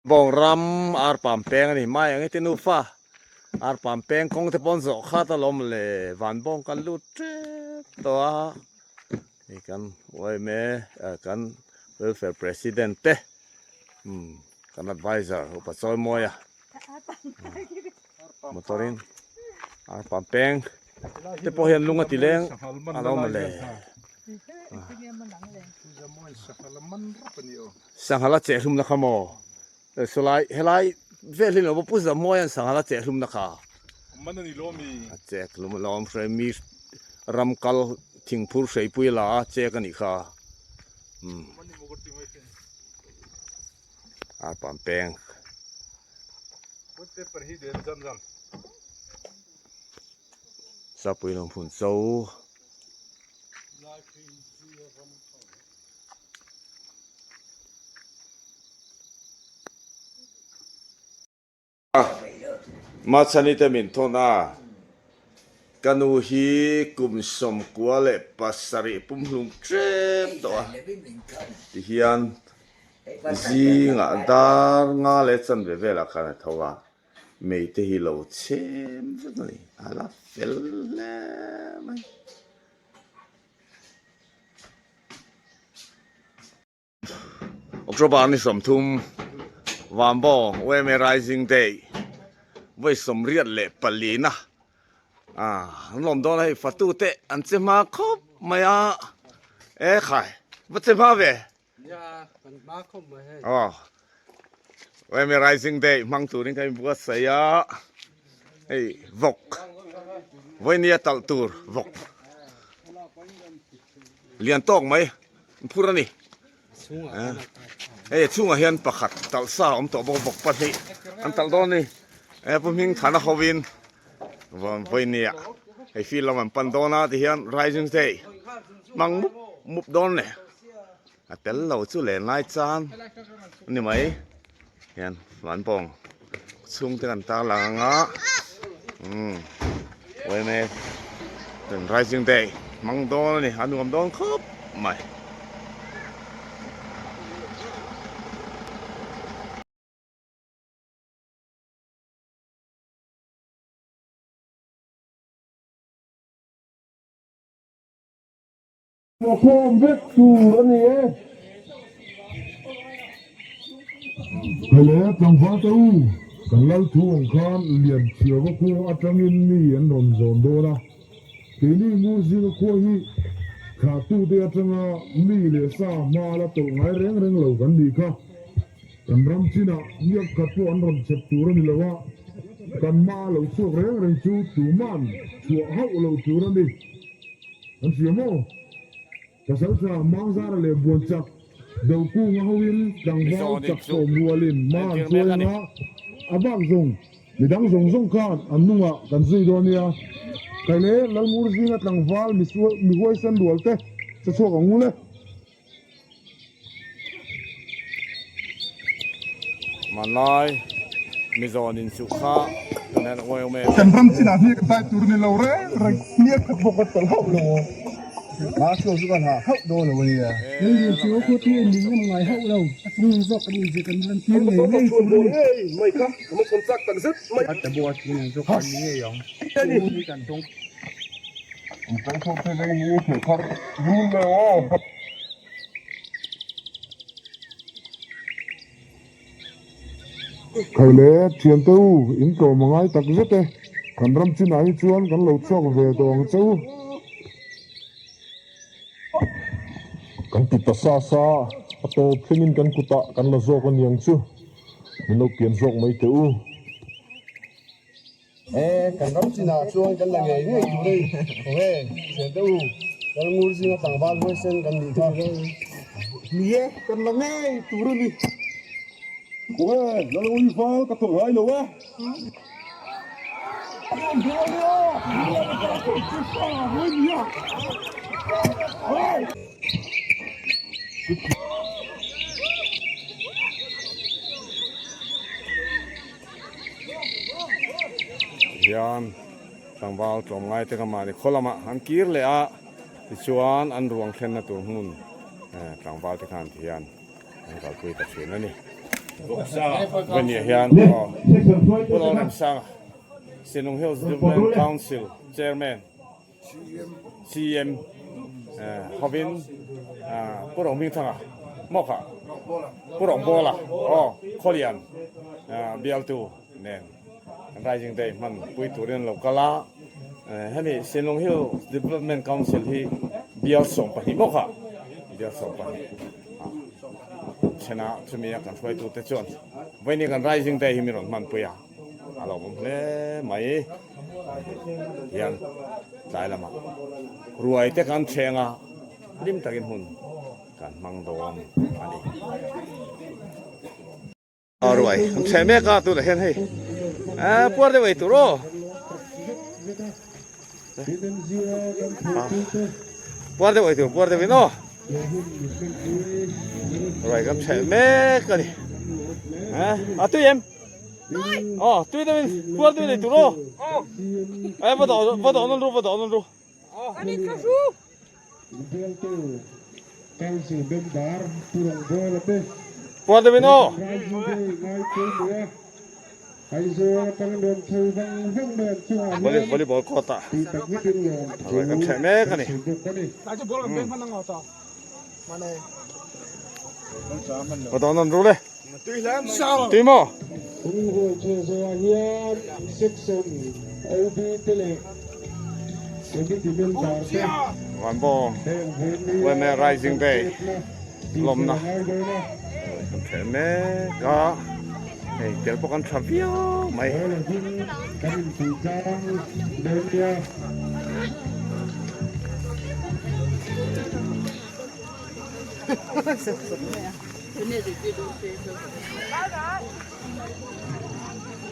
Bawng ram arpam peng a ni mai ang i ti nufa arpam peng kawng te pawn zawh khat alawm le van bawng kan lut tep tawh a hei kan yma kan welfare president te umm kan adviser upa chawimawi a motor in arpam peng te pawh hian lung a ti leng alawm le. Sanghal a cheh hlumna kha maw? Sawlai helai vel hi lo pu Zamuai an sanghal a cheh hlumna kha. Man a ni lawm i. A chek hlum alawm hre mi ram kal thingphur hreipui la a chek a nih kha. Umm. A pam peng. Paper hi den zam zam. Sapui lawm hun cho. Machhani te min thawn a, ka nu hi kum 97 pumhlum tlem tawh a, tihian zingah dar nga leh chanve velah khan a tho a. Mei te hi lo chhem vek a ni, a la fel hle mai. October ni 30 Vanbawng YMA Rising Day vawi 84 na ah an lawm dawn a hei fatu te an che hma khawp mai a e khai va che hma ve. Nia, kan hma khawp mai hei. Aw. YMA Rising Day hmang turin ka inbuatsaih a. Hei vawk. Vawinia talh tur vawk. Lian tawk mai. Phur a ni. Hei a chhungah hian pakhat talh sa a awm tawh bawk vawk pahnih an talh dawn a ni. He pu hming thana hovin vawinia hei field lam an pan dawn a tihian Rising Day hmang mup mup dawn a ni. A tel lo chu len lai chan a ni mai hian van bawng chhung te kan tar lang ang a umm yma ten rising day hmang dawn a ni a nuam dawn khawp mai. Khawm vek tur a ni e. Kale tlangval te u, kan lal thu ang khan lian chhiava khua atangin mi an rawn zawn dawn a. Keini ngur zinga khua hi thlahtute atanga mi leh sa hma la tawlh ngai reng reng lo kan nih kha. Kan ram chinah ngiak khat pawh an rawn chep tur a ni lo a, kan hma lo chhuak reng reng chu tuman chhuah hauh lo tur a ni. An hria maw? Pasalṭha Mangzara leh Buanchak Dokunga hoin tlangval chak sawm rualin hma an chuai anga, a bak zawng midang zawng zawng khan an nungah kan zui dawn nia. Kaile Lalngur zinga tlangval mi huaisen rual te che chhuak ang u le. Hmanlai Mizawn in suh kha kan en uai awm em. Kan ram chinah hi kan tai tur ni lo reng reng hniak khat bawk a tawlh hauh lo aw. Hma chhuak chu kan hah hauh dawn lo a nia. Lei lian chu khaw tu in min ngam ngai hauh lo, a chung zawk kan inzir kan lan tir ngei ngei tur a ni. Mai kha ka ma chhawn chak tak zet mai. A ta bawk a chung zawk kan ni ngei ang. Chu hi kan tawng. An tawng chhuak thei reng hi theh thar rul mai aw. Khaile thiante u, in tlawm a ngai tak zet e. Kan ram chinah hi chuan kan lo chhuak ve tawh ang che u. Kan ti ta sa sa, a tawp thlengin kan kutah kan la zawk a niang chu. Min lo pian zawk mai teh u. E, kan ram chinah chuan kan la ngei ngei tur a ni. Khawnge, thiante u, kal ngur zinga tlangval huaisen kan nih kha. Ni e, kan la ngei tur a ni. Khawnge, Lalawi val ka thawh ngai lo e. Hian tlangval tlawmngai te kha mahni khaw lamah an kir leh a, tichuan an ruang thlenna tur hmun tlangval te khan ti hian an kalpui ta thin a ni. Vawnia hian aw Pu Lalremsanga Sinlung Hills Development Council Chairman CM hovin Pu Rohmingthanga maw kha Pu Rawngbawla aw Khawlian bialtu nen Rising Day hman pui turin an lo kal a, hemi Sinlung Hills Development Council hi bial 12 maw kha bial 12 thena chumi a kan hruaitute chuan vawiin kan Rising Day hi min rawn hman pui a. A lo awm hle mai hian tlai lamah ruai te kan thleng a, hlim takin hun kan hmang dawn a ni. Ruai an thleng mek a tunah hian hei puar deuh ei tur aw. Puar deuh ei tur puar deuhin aw. Ruai kan thleng mek a ni. A tui em? Ờ, tui deuh in puar deuh nei tur aw. Ai va dawh va dawh nawn ru va dawh nawn ru. Puar deuh in aw. Volley volleyball court ah ruai kan ṭheh mek a ni. Va dawh nawn ru le. Tui maw? Vanbawng Women Rising Day lawmna kan theh mek a, hei tel pawh kan tha viau mai.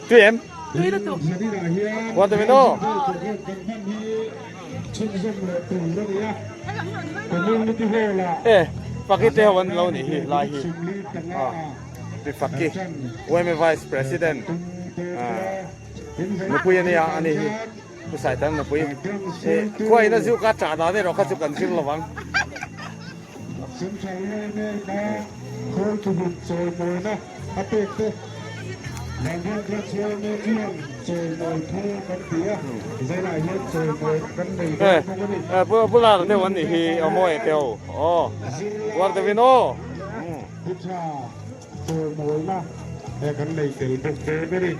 Tui em? Tui lutuk. What do we know? E, Faki te ho an lo nih hi lai hi. Ah, pi Faki, YMA Vice President. Ah, nupui ania ani hi. Pu Saitan nupui. E, khuain a zu ka cha dan erawh kha chu kan zir lovang. Central Yma Khawl chawimawina a pek te Vanram Yma chuan chawimawi thu kan ti a, zainah hian chawimawina kan nei dawn bawk a ni. Pu Lar deuh an nih hi aw mawi teu aw Uar deuhin aw. Pu Tha chawimawina kan nei tel bawk dawn a ni.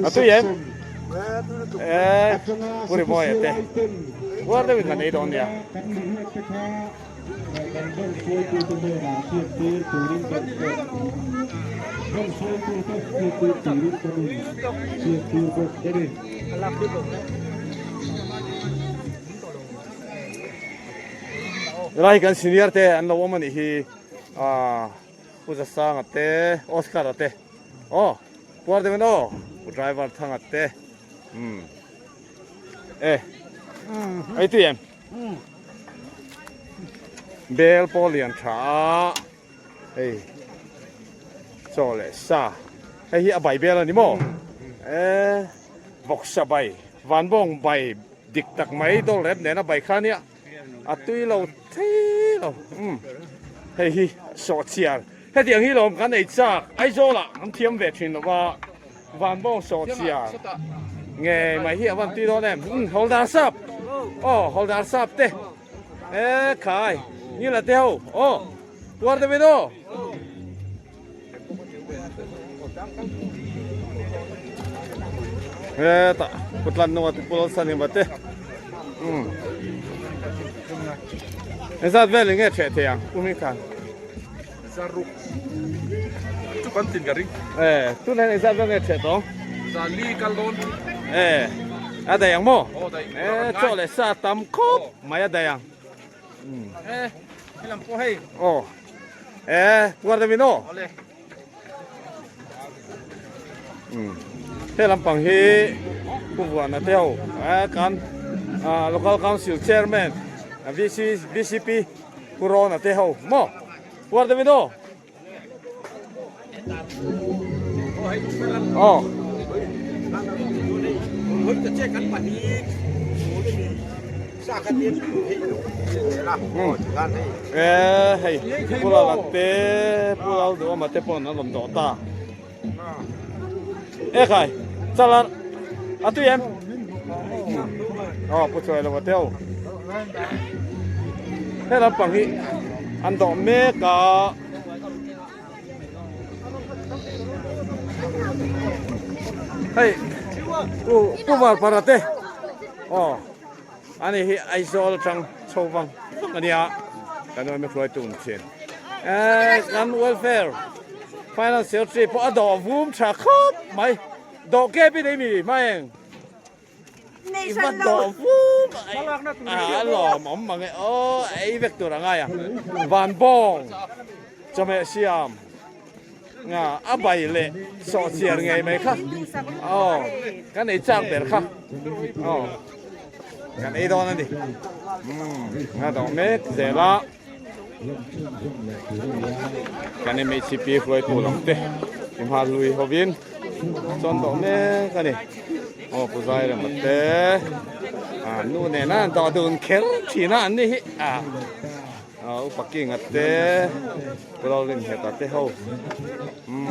A tui em? Eh, Pu Rimawia te uar deuhin kan ei dawn nia. Helai hi kan senior te an lo awm a nih hi, ah Pu Zasanga te, Oscar-a te. Aw puar deuh in aw pu driver thanga te umm e ei tui em bel pawh lian tha a hei chaw leh sa hei hi a bai bel a ni maw e vawksa bai vanbawng bai dik tak mai dawlrep nena bai kha ania. A tui lo thei lo umm hei hi sawhchiar hetiang hi lawm kan ei chak Aizawl ah kan thiam ve thin lova Vanbawng sawhchiar nge mai hi a van tui dawn em umm Hawldar sap aw Hawldar sap te e khai ngila te ho aw puar deuh in aw. Hetah kutlan nunga te pul san hi te um engzat vel in nge theh thei ang pu hming khan zaruk chu kan tin ka ring e tun hian engzat vel nge theh tawng zali kal dawn e a daih ang maw e chaw leh sa tam khawp mai a daih ang E, helam pawh hei. Aw. E, puar deuh in aw. Awle. Um. He lampang hi Pu Vuana te ho e kan local council chairman VC VCP Pu Rona te ho maw puar deuh in aw. Aw. E hei Pu Lala te Pu Lalduhawma te pawh an rawn dawh ta. E khai chala a tui em? Aw Pu Chuai lo a teu. He lampang hi an dawh mek a. Hei pu pu Varpara te aw ani hi Aizawl atang chho vang vang ania kan awm hruai tum thin eh kan welfare finance secretary pawh a dawh vum tha khawp mai dawh kep i nei mi hmaeng I va dawh vum a a lawm awm mang e aw ei vek tur a ngai a van bawng chawhmeh siam nga a bai leh sawh chiar ngei mai kha aw kan ei chak ber kha aw kan ei dawn a ni nga dawh mek zel a kan MHCP hruaitu lam te inhma lui hovin chuan dawh mek a ni aw pu zai rem te ah nu nena an dawh dun kher thin a an ni hi ah ah upa king a te pu lalrin heta te ho umm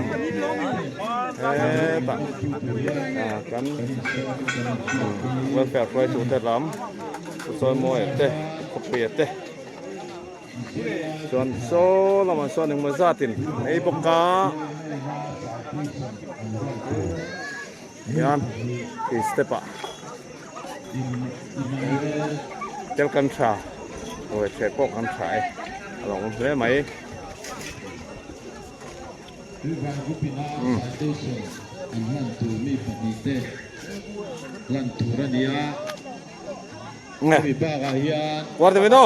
hetah ah kan welfare hruaitu te lam pu chawimawi te khawpuia te. Chuan saw lamah sawn engmaw zatin an ei bawk a hian khi step ah tel kan tha ruai thleh pawh kan tha e a lo awm hle mai. Nge War te no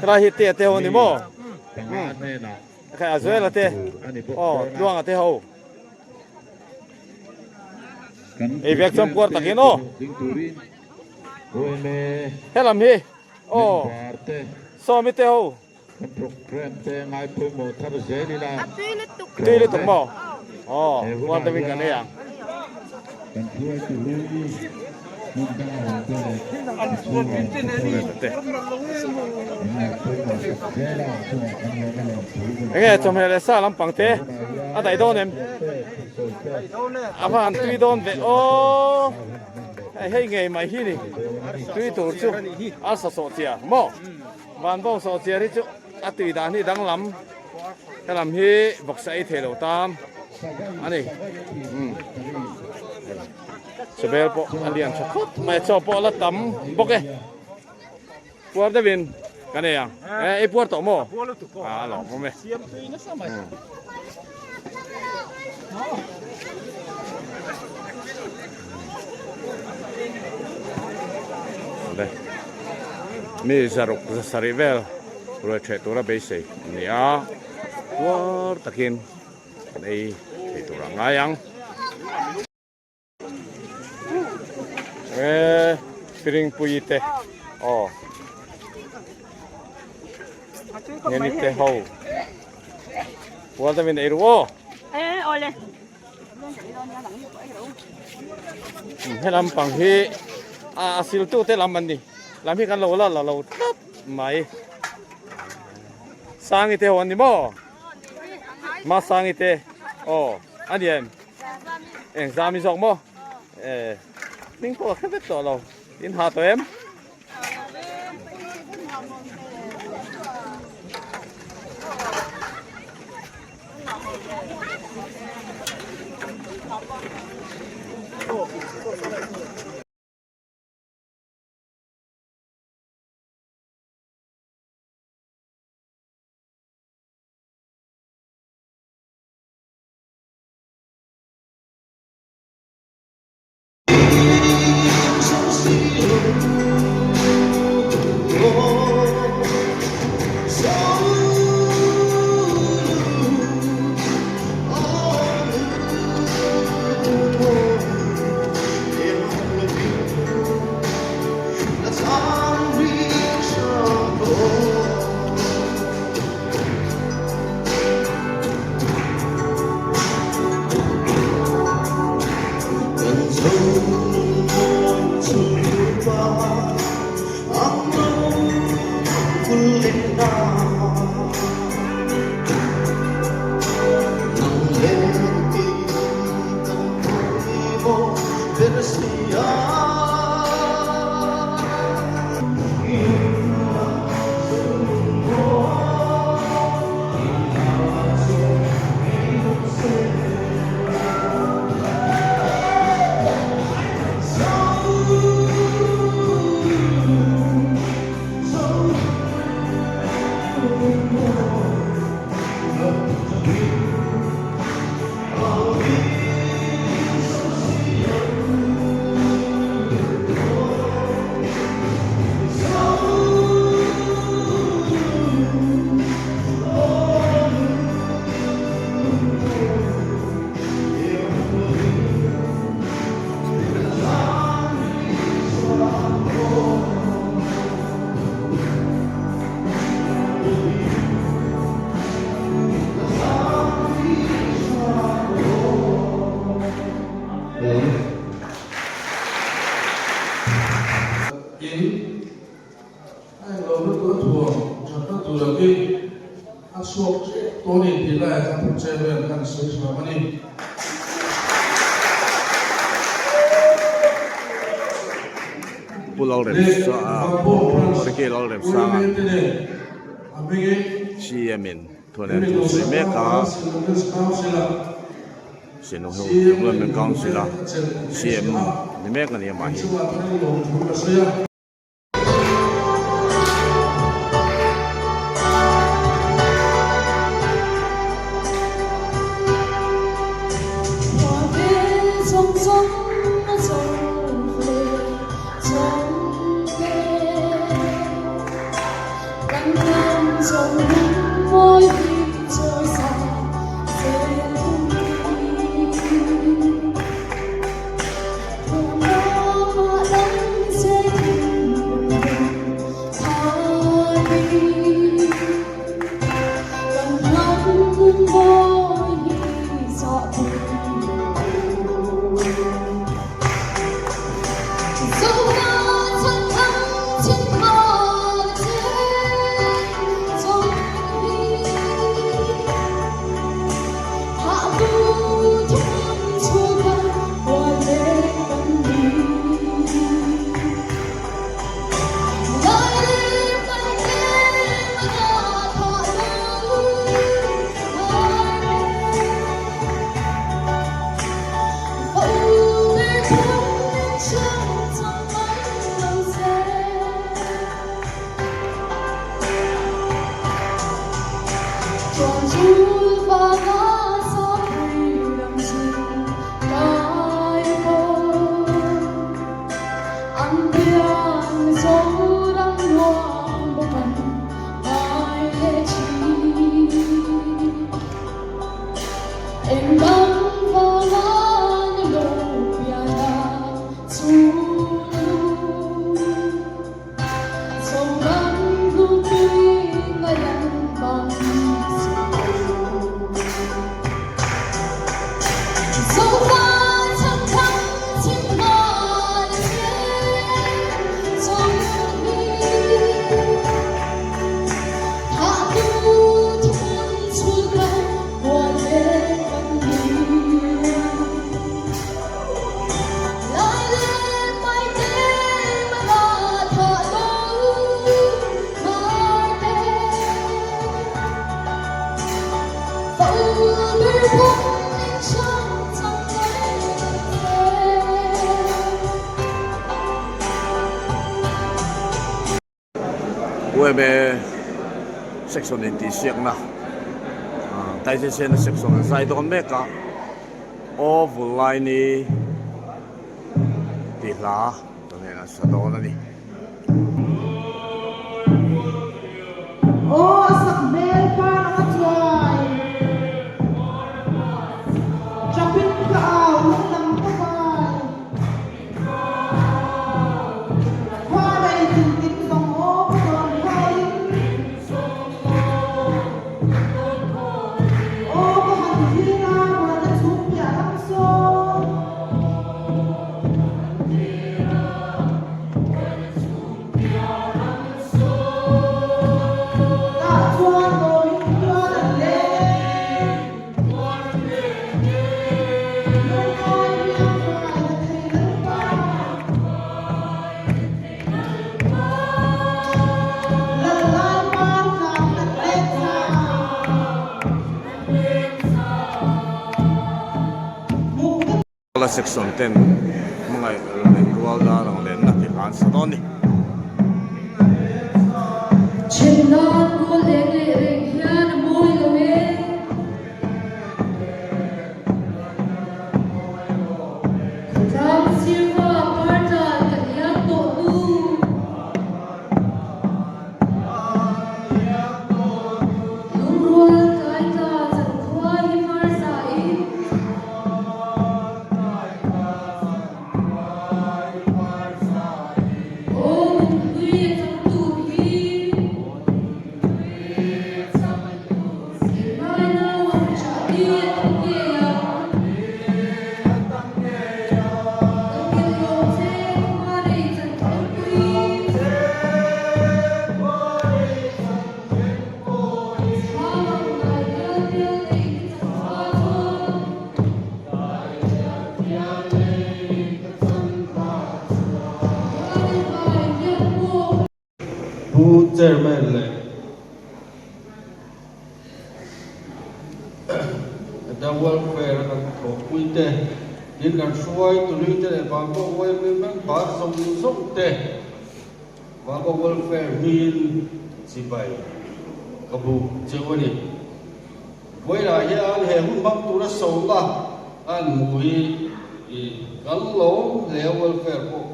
Helai hi te te ho ni maw Khai a zuela te aw tluanga te ho Ei vek chuan puar takin aw Helam hi aw Sawmi te ho Tui lutuk maw? Aw, puar deuhin kan ei ang. Enge chawhmeh leh sa lampang te a daih dawn em? A va han tui dawn ve aw. Hei ngei mai hi ni tui tur chu a sa sawh chiah maw? Van bawng sawh chiar hi chu a tui dan hi danglam helam hi vawksa ei thei lo tan a ni chawbel pawh a lian tha khawp mai a chaw pawh a la tam bawk e puar deuhin kan ei ang e ei puar tawh maw a lawm awm e. Mi zaruk zasarih vel ruai theh tura beisei a ni a, puar takin kan ei thei tur a ngai ang. E piringpui te aw ngeni te ho pual te min ei ru aw e awle helam pang hi a sil tu te lam an ni lam hi kan lo la la lo tlat mai sangi te ho an ni maw ma sangi te aw a ni em Eng zam i zawk maw? Eh, hming pawh a hre vek tawh lo. In ha tawh em? In a englo lutuk a thuam thatna tur ang hi a chhuak tep tawh a ni tih laiah khan Pu Chairman khan sawi hram a ni. Pu Lalremsanga Lalremsanga CM in thuan thu sawi mek a Sinung ho Development Council a CM ni mek a ni amah hi. Ueme section intihsiakna Taizesena section an zai dawn mek a aw vul lai ni tih hla tah hian an sa dawn a ni. Aw a sak hmel pa ang a chuai. Chapin ka au lunglam ka vai. Khua rei tintin zawng aw ka dawn khawin. Aw ka han thlir a muana chhung piah lam sawn. section ten hmangaih leh rual dar ang lenna tih hla an sa dawn a ni. Chhennan kawl eng leh reng hian a mawi lo e. Khawtlang sirva pardan ka liam tawh hnu. Lungrual tlai tla zankhua hi hmar zain. Aw lunghlui a chang tur hi. Zirlai nau ang chah hi a tam ngei ang. Kan nghilh lo che khua rei chan thengpui. Chhang ang ngai bial bial nei ka chan hma chuan. Khuanin vai hian pawh. Pu Chairman leh The Welfare a kan thawhpui te, tin kan hruaitului te leh Vangkawk YMA member zawng zawng te Vangkawk Welfare hmingin chibai ka buk cheu a ni. Vawilah hian he hun hmang tura sawmna an hmuh hi kan lawm hle a, welfare pawh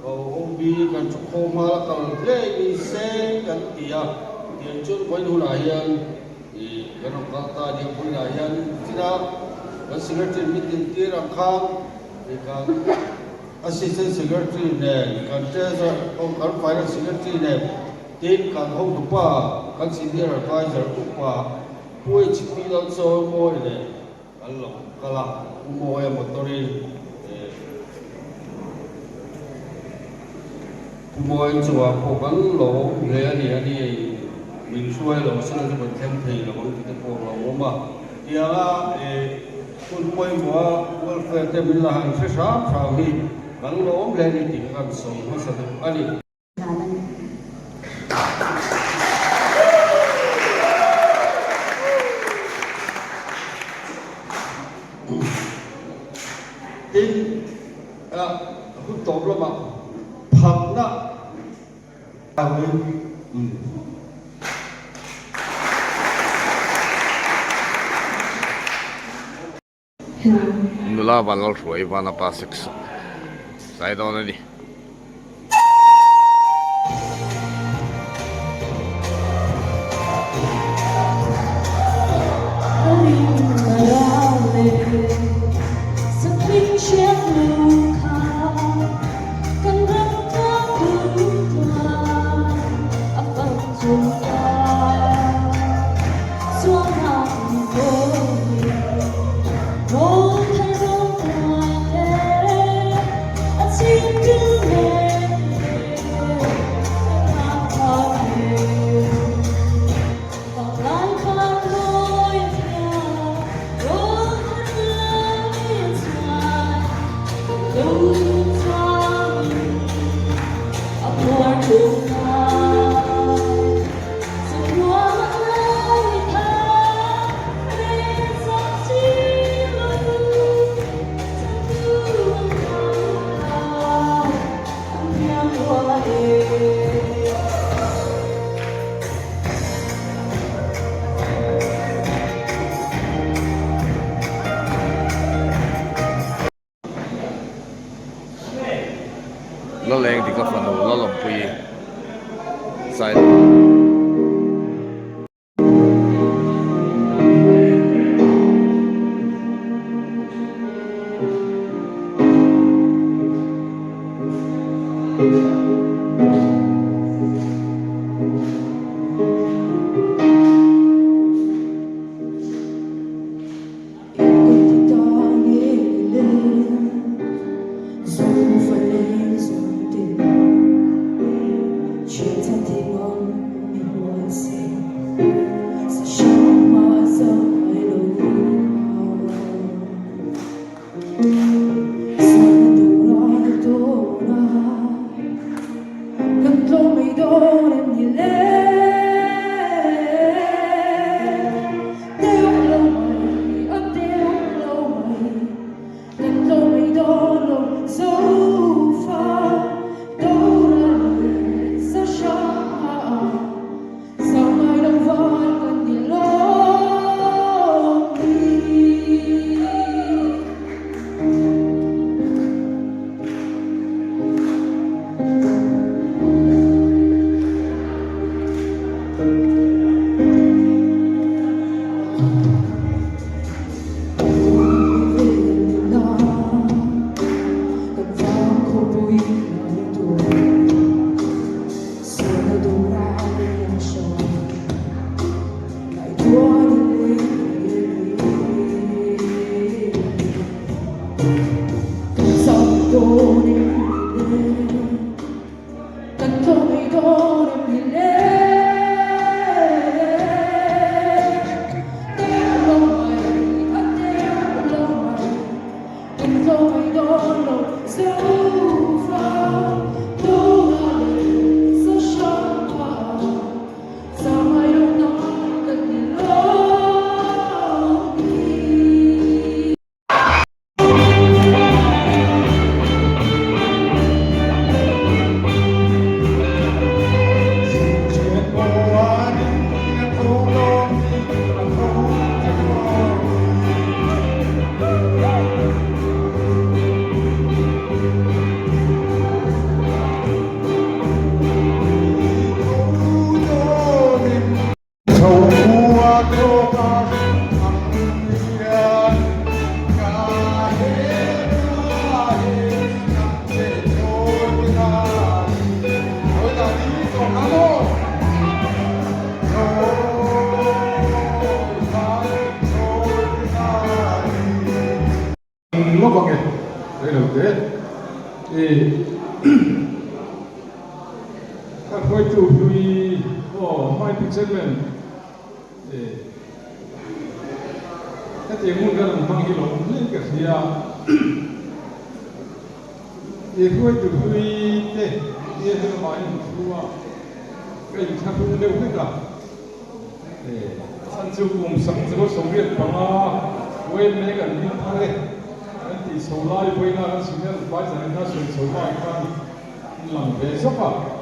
OB kan thu khawm hma la kal hle ni se kan ti a, tiang chuan vawiin hunah hian kan rawn kal ta a nia, vawiinah hian china kan secretary min dintir ang khan kan assistant secretary nen kan treasurer kan finance secretary nen Tin, kan hotupa, kan senior adviser upa Pu HP Lalchawimawi leh kan lo kal a, Pu Mawia motor-in Pu Mawia chungah pawh kan lo awm hle a ni, a ni min hruai lo sela chu kan thleng thei lo ang tih te pawh a lo awm a. Tianga hun pawimawha welfare te min la han hre hram hram hi kan lo awm hle a ni tih kha kan sawi hmasa deuh a ni. Tin, hun tawp lamah phakna Nula van Lalhruai Vanapa section zai dawn a ni. Lawk ang e, rei lo te. I ka hruaitu hlui aw my picture man e hetiang hmun kan an hmang hi lo awm hle ka hria. I hruaitu hlui te i hrilhmah in thu a ka inthlahrung deuh hlek a. Chhan chu kum 1985 YMA kan hming thar e kan tih chho lai vawiina kan senior adviser in a sawi chho lai khan in lang ve zawk a.